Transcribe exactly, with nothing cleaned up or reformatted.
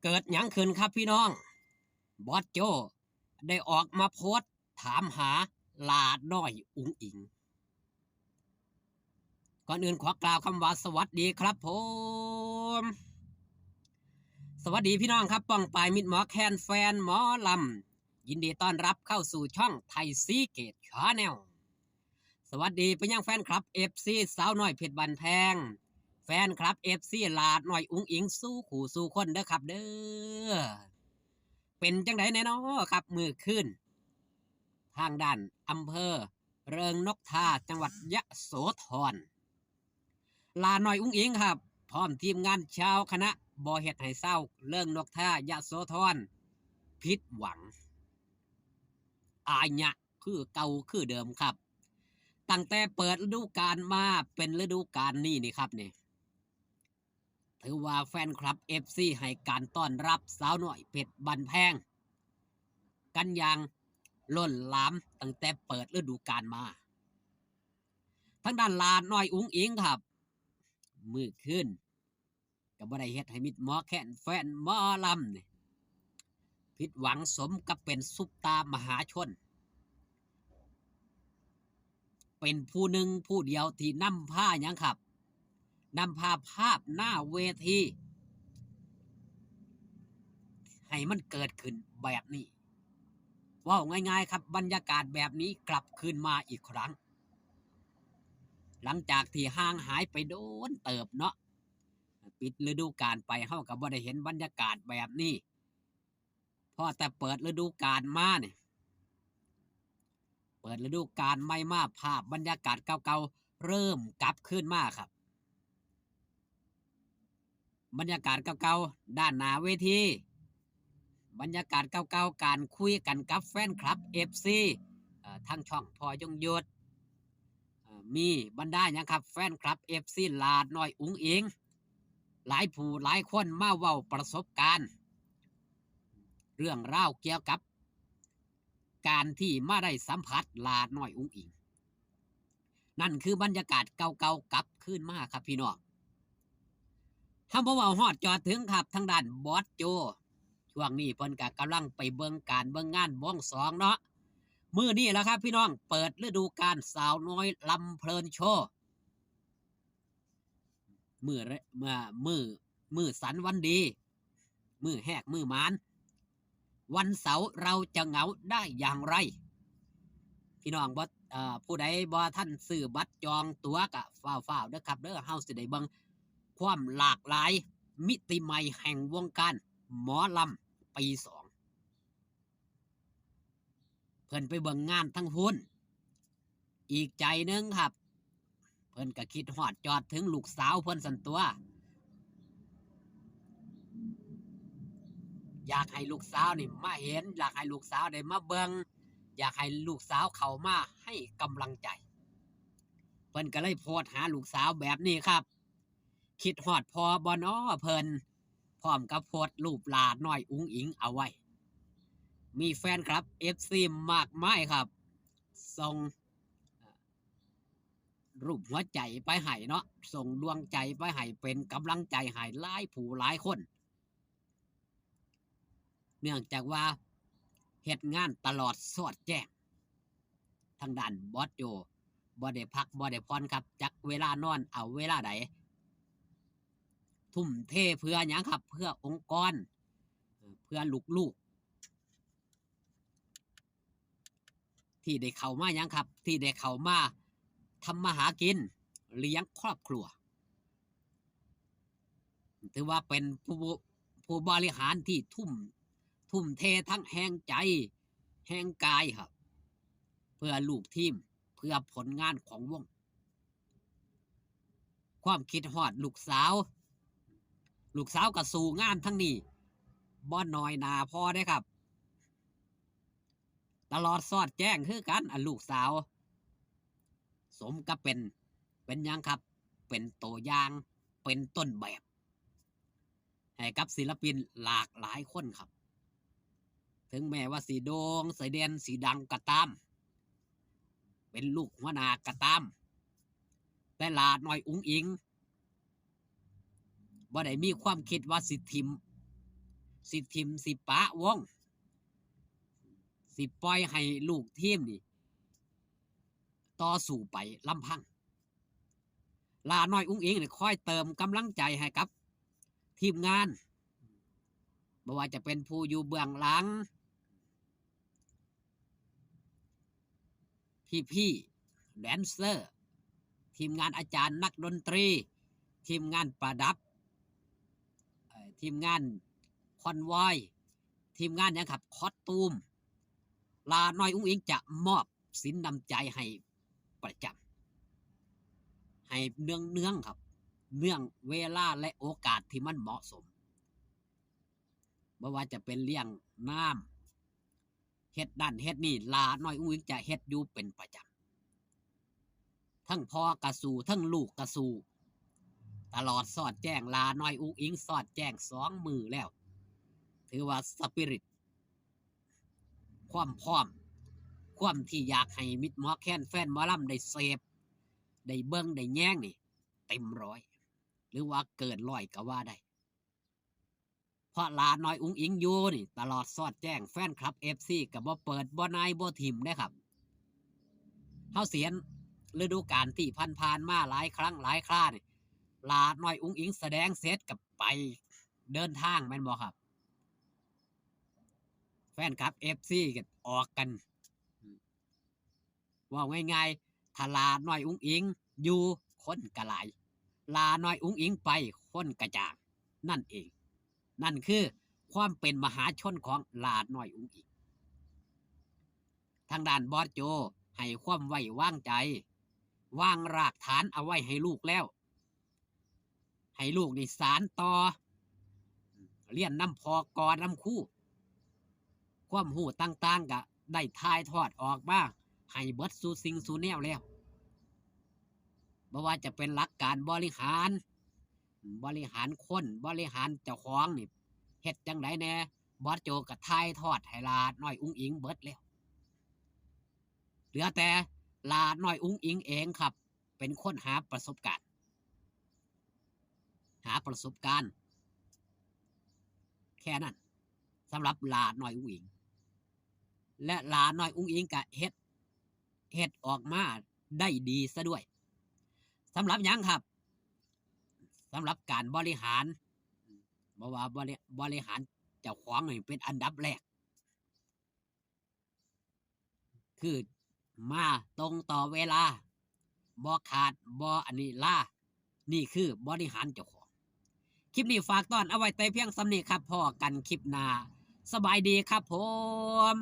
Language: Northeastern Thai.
เกิดหยังขึ้นครับพี่น้อง บอสโจได้ออกมาโพสต์ถามหาหล้าน้อยอุ๋งอิ๋ง ก่อนอื่นขอกล่าวคำว่าสวัสดีครับผม สวัสดีพี่น้องครับ ป้องปายมิตรหมอแคนแฟนหมอลำ ยินดีต้อนรับเข้าสู่ช่องไทยซีเกตชาแนล สวัสดีไปยังแฟนคลับเอฟซีสาวน้อยเพชรบ้านแพง แฟนคลับเอฟซีหล้าน้อยอุ๋งอิ๋งสู่คู่สู่คนเด้อครับเด้อ เป็นจังไดแน่นอครับ มื้อคืน ทางด้านอำเภอเริงนกทาจังหวัดยะโสธร หล้าน้อยอุ๋งอิ๋งครับ พร้อมทีมงานชาวคณะบ่เฮ็ดให้ชาวเริงนกทายะโสธรผิดหวัง อายะคือเก่าคือเดิมครับ ตั้งแต่เปิดฤดูกาลมาเป็นฤดูกาลนี้นี่ครับนี่ ถือว่าแฟนคลับเอฟซีให้การต้อนรับสาวน้อยเพชรบ้านแพง กันอย่างล้นหลามตั้งแต่เปิดฤดูกาลมา ทางด้านหล้าน้อยอุ๋งอิ๋งครับ มื้อคืน ก็บ่ได้เฮ็ดให้มิตรหมอแคนแฟนหมอลำนี่ผิดหวังสมกับเป็นซุปตาร์มหาชน เป็นผู้หนึ่งผู้เดียวที่นำพาหยังครับ นำพาภาพหน้าเวที ให้มันเกิดขึ้นแบบนี้ เว้าง่ายๆครับ บรรยากาศแบบนี้กลับคืนมาอีกครั้ง หลังจากที่ห่างหายไปโดนเติบเนาะ ปิดฤดูกาลไป เฮาก็บ่ได้เห็นบรรยากาศแบบนี้ พอแต่เปิดฤดูกาลมาเนี่ย เปิดฤดูกาลใหม่มา ภาพบรรยากาศเก่าๆ เริ่มกลับคืนมาครับ บรรยากาศเก่าๆ ด้านหน้าเวที บรรยากาศเก่าๆ การคุยกันกับแฟนคลับเอฟซี เอ่อ ทางช่องพ่อยงยศ เอ่อ มีบรรดาหยังครับ แฟนคลับเอฟซีหล้าน้อยอุ๋งอิ๋ง หลายผู้หลายคนมาเว้าประสบการณ์ เรื่องราวเกี่ยวกับการที่มาได้สัมผัสหล้าน้อยอุ๋งอิ๋ง นั่นคือบรรยากาศเก่าๆ กลับคืนมาครับพี่น้อง เฮาบ่เว้าฮอดจอดถึงครับ ทางด้านบอสโจ ช่วงนี้เพิ่นก็กำลังไปเบิ่งการเบิ่งงานบวงสรวงเนาะ มื้อนี้ล่ะครับพี่น้อง เปิดฤดูกาลสาวน้อยลำเพลินโชว์ มื้อแร- มื้อ มื้อ มื้อสันวันดี มื้อแฮกมื้อหมาน วันเสาร์เราจะเหงาได้อย่างไร พี่น้องบ่ เอ่อ ผู้ใดบ่ทันซื้อบัตรจองตั๋วก็ฟ้าวๆ เด้อครับเด้อ เฮาสิได้เบิ่งความหลากหลายมิติใหม่แห่งวงการหมอลำปีสอง เพิ่นไปเบิ่งงานทั้งพุ้น อีกใจหนึ่งครับ เพิ่นก็คิดฮอดจอดถึงลูกสาวเพิ่นซั้นตั่ว อยากให้ลูกสาวนี่มาเห็น อยากให้ลูกสาวได้มาเบิ่ง อยากให้ลูกสาวเข้ามาให้กำลังใจ เพิ่นก็เลยโพสต์หาลูกสาวแบบนี้ครับ คิดฮอดพ่อบ่น้อเพิ่น พร้อมกับโพสต์รูปหล้าน้อยอุ๋งอิ๋งเอาไว้ มีแฟนคลับเอฟซีมากมายครับ ส่ง รูปหัวใจไปให้เนาะ ส่งดวงใจไปให้ เป็นกำลังใจให้หลายผู้หลายคน เนื่องจากว่าเฮ็ดงานตลอดสอดแจ้ง ทางด้านบอสโจบ่ได้พักบ่ได้ผ่อนครับ จักเวลานอนเอาเวลาใด ทุ่มเทเพื่อหยังครับ เพื่อองค์กร เพื่อลูกๆ ที่ได้เข้ามาหยังครับ ที่ได้เข้ามาทำมาหากิน เลี้ยงครอบครัว ถือว่าเป็นผู้ ผู้บริหารที่ทุ่ม ทุ่มเททั้งแฮงใจ แฮงกายครับ เพื่อลูกทีม เพื่อผลงานของวง ความคิดฮอดลูกสาว ลูกสาวก็สู้งานทั้งนี้ บ่น้อยหน้าพ่อเด้ครับ ตลอดสอดแจ้งคือกัน อันลูกสาว สมกับเป็น เป็นหยังครับ เป็นตัวอย่าง เป็นต้นแบบ ให้กับศิลปินหลากหลายคนครับ ถึงแม้ว่าสิโด่งสิเด่นสิดังก็ตาม เป็นลูกหัวหน้าก็ตาม แต่หล้าน้อยอุ๋งอิ๋ง บ่ได้มีความคิดว่าสิถิ่ม สิถิ่มสิปะวง สิปล่อยให้ลูกทีมนี่ต่อสู้ไปลำพัง หล้าน้อยอุ๋งอิ๋งนี่คอยเติมกำลังใจให้กับทีมงาน บ่ว่าจะเป็นผู้อยู่เบื้องหลัง พี่ๆ แดนเซอร์ ทีมงานอาจารย์นักดนตรี ทีมงานประดับ เอ่อ ทีมงานคอนวอย ทีมงานหยังครับ คอสตูม หล้าน้อยอุ๋งอิ๋งจะมอบสินน้ำใจให้ประจำ ให้เนืองๆ ครับ เนื่องเวลาและโอกาสที่มันเหมาะสม บ่ว่าจะเป็นเลี้ยงน้ำ เฮ็ดนั่นเฮ็ดนี่ หล้าน้อยอุ๋งอิ๋งจะเฮ็ดอยู่เป็นประจำ ทั้งพ่อกะสู้ ทั้งลูกกะสู้ ตลอดสอดแจ้ง หล้าน้อยอุ๋งอิ๋งสอดแจ้งสองมื้อแล้ว ถือว่าสปิริต ความพร้อม ความที่อยากให้มิตรหมอแคนแฟนหมอลำได้เสพ ได้เบิ่งได้แยงนี่ เต็มร้อย หรือว่าเกินร้อยก็ว่าได้ เพราะหล้าน้อยอุ๋งอิ๋งอยู่นี่ ตลอดสอดแจ้ง แฟนคลับ เอฟซี ก็บ่เปิดบ่นายบ่ถิ่มเด้ครับ เฮาสิเห็นฤดูกาลที่ผ่านๆ มาหลายครั้งหลายครานี่ หล้าน้อยอุ๋งอิ๋งแสดงเสร็จก็ไปเดินทางแม่นบ่ครับ แฟนคลับ เอฟซี ก็ออกกัน เว้าง่ายๆ ถ้าหล้าน้อยอุ๋งอิ๋งอยู่ คนก็หลาย หล้าน้อยอุ๋งอิ๋งไป คนก็จาง นั่นเอง นั่นคือความเป็นมหาชนของหล้าน้อยอุ๋งอิ๋ง ทางด้านบอสโจให้ความไว้วางใจ วางรากฐานเอาไว้ให้ลูกแล้ว ให้ลูกนี่สานต่อ เรียนนำพ่อกอนำครู ความรู้ต่างๆ ก็ได้ถ่ายทอดออกมาให้เบิดสู่สิ่งสู่แนวแล้ว บ่ว่าจะเป็นหลักการบริหาร บริหารคน บริหารเจ้าของนี่ เฮ็ดจั่งใดแหน่ บอสโจก็ถ่ายทอดให้หล้าน้อยอุ๋งอิ๋งเบิดแล้ว เหลือแต่หล้าน้อยอุ๋งอิ๋งเองครับ เป็นคนหาประสบการณ์ หาประสบการณ์ แค่นั้น สำหรับหล้าน้อยอุ๋งอิ๋ง และหล้าน้อยอุ๋งอิ๋งก็เฮ็ด เฮ็ดออกมาได้ดีซะด้วย สำหรับหยังครับ สำหรับการบริหาร บ่ว่าบริ บริหารเจ้าของนี่เป็นอันดับแรก คือมาตรงต่อเวลา บ่ขาด บ่อันนี้ลา นี่คือบริหารเจ้าของ คลิปนี้ฝากต้อนเอาไว้แต่เพียงส่ำนี้ครับ พ้อกันคลิปหน้า สบายดีครับผม